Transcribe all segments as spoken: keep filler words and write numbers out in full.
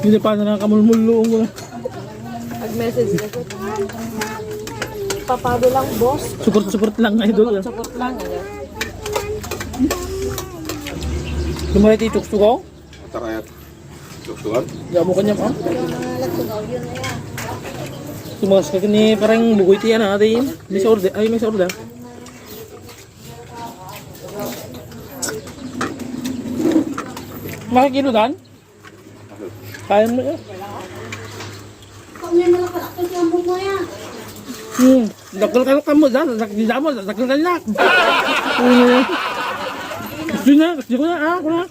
Hindi pa na nakamulmulong ko na. Pag-message na siya. Papalo lang, boss. Support, support lang, idol. Support lang, idol. Lumalit yung tuksukaw? Tarayat. Tuksukan? Di mo kanya, ah. Tumaas ka ni parang bugoy tiyan, ah, ate. May sa order. Ay, may sa order. Makikilo dan? Kaya mo yan. Hmm. Dakkel ka mo, dakkel ka mo, dakkel ka na. Hmm. Gusto na, gusto ko na, ah, ako na.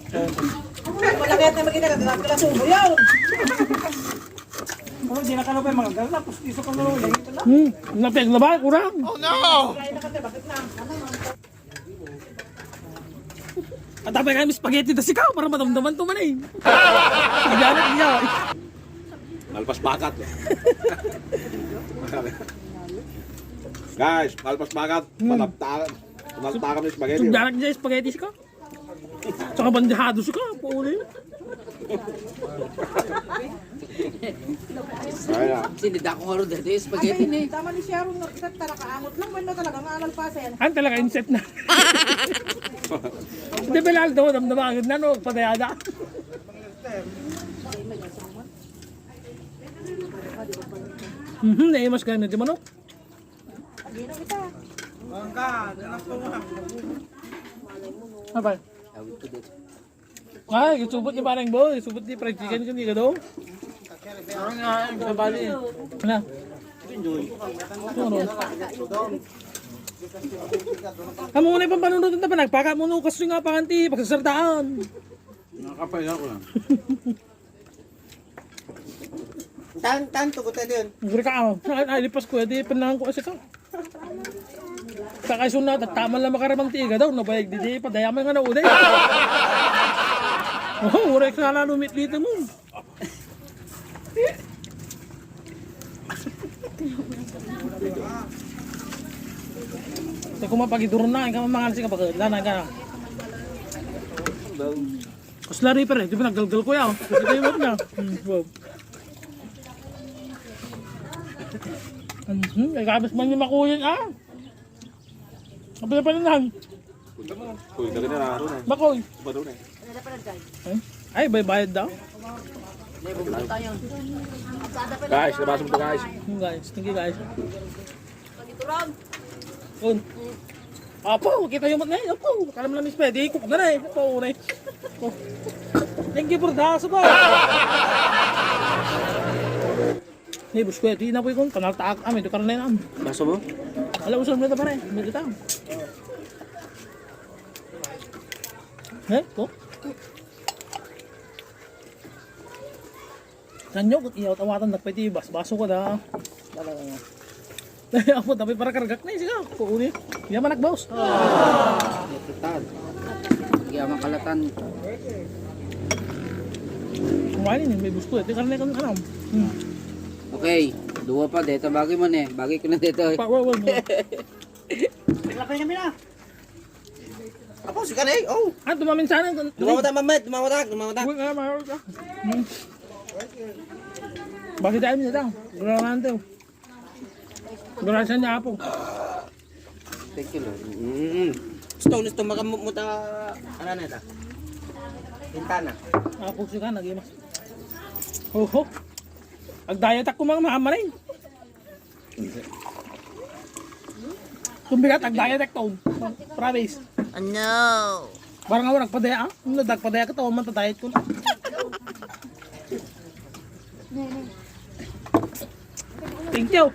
Malaki at na makita na, dakkel ka subo yan. Oh, di na ka na pa yung mga gala, pustiso ka na lang, langit na lang. Hmm, napeg na ba? Kurang. Oh no! At tapay kami spaghetti da sikaw para madamdaman to man eh. Spaghetti niya. Malpas bakat. Guys, malpas bakat. Hmm. Malapta. Malapta kami spaghetti. Sugdarak niya spaghetti sikaw. Tsaka bandihado sikaw, puli. Ayan. Sinida ko nga ron dati, spaghetti ni. Tama ni Sharon nga, talaga kaangot lang, man na talaga nga angal pasen. An talaga inset na. Hindi, Belaldo, damdama agad na, no? Patayada. Mhm, naimas kayo na di manok. Abay. Ay, gisubot ni Parang Boy, gisubot ni fried chicken kani ka daw. Parang nga, ang kabali. Na. Ano? Amo na yung pampanunutan na pa, nagpaka mo no, kasi nga panganti, pagsasartaan. Nakakapay ako lang. Tan, tan, tugot tayo yun. Guri ka, oh. Ay, ay, lipas ko, di, panangan ko kasi ka. Sa kasunod, at tama lang makaramang tiga daw, nabayag di, di, padayaman nga na, uday. Oh, uray ka na, lumitlit mo. Sa kuma, pag-iduro na, ikaw, mga, sige, pag-, lanay ka na. Kusla Reaper eh, di ba naggalgal ko yan? Ito yung wag na. Hmm, wow. Mhm, ay, kabis man yung makuyin, ah. Sabi na pala nan. Uy, dali na, ano na. Makoy. Ba daw na eh. Eh? Ay, baybayad daw? Guys, labas mo to, guys. Hmm, guys, thank you, guys. Pagituran. Kun. Apo, kita yung mat na eh. Apo, kalam lang, Miss Pwede, cook na na eh. Apo, na eh. Oh. Thank you for the support. Ni, bus ko, ito inapoy kong kanal taak. Ah, may karne na. Baso mo? Wala, usap na ito, pare. May kita. Eh, ko? Kanyo, iyawat-awatan na pwede, bas-, baso ko da. Apo, tapi para kargak na, siga. Kuuni. Yaman, boss. Ito, tal. Yaman kalatan. Kumain ini, may gusto eh. Teka, may kang alam. Hmm. Okay, dua pa, dito bagay mo ne. Bagay ko na dito eh. Pa, wa, wa, wa. Lapay kami na. Apo, si Kanay, oh. Ah, dumamin sana. Dumawat ang mamit, dumawat ang, dumawat ang. Uy, nga, mahal ka. Hmm. Bakit tayo nila? Gulaman to. Gulasan niya, Apo. Thank you, Lord. Mm. Stone, stone, makamumut ang, ano na ito? Bintana. Apo, si Kanay, nag-imas. Oho. Ag-diet ako, mga mahamay. Kung bigat, ag-diet ako. Promise. Oh, no. Barang ako nagpadaya, ah. Ano, nagpadaya ka, tawa man, ta-diet ko na. Thank you.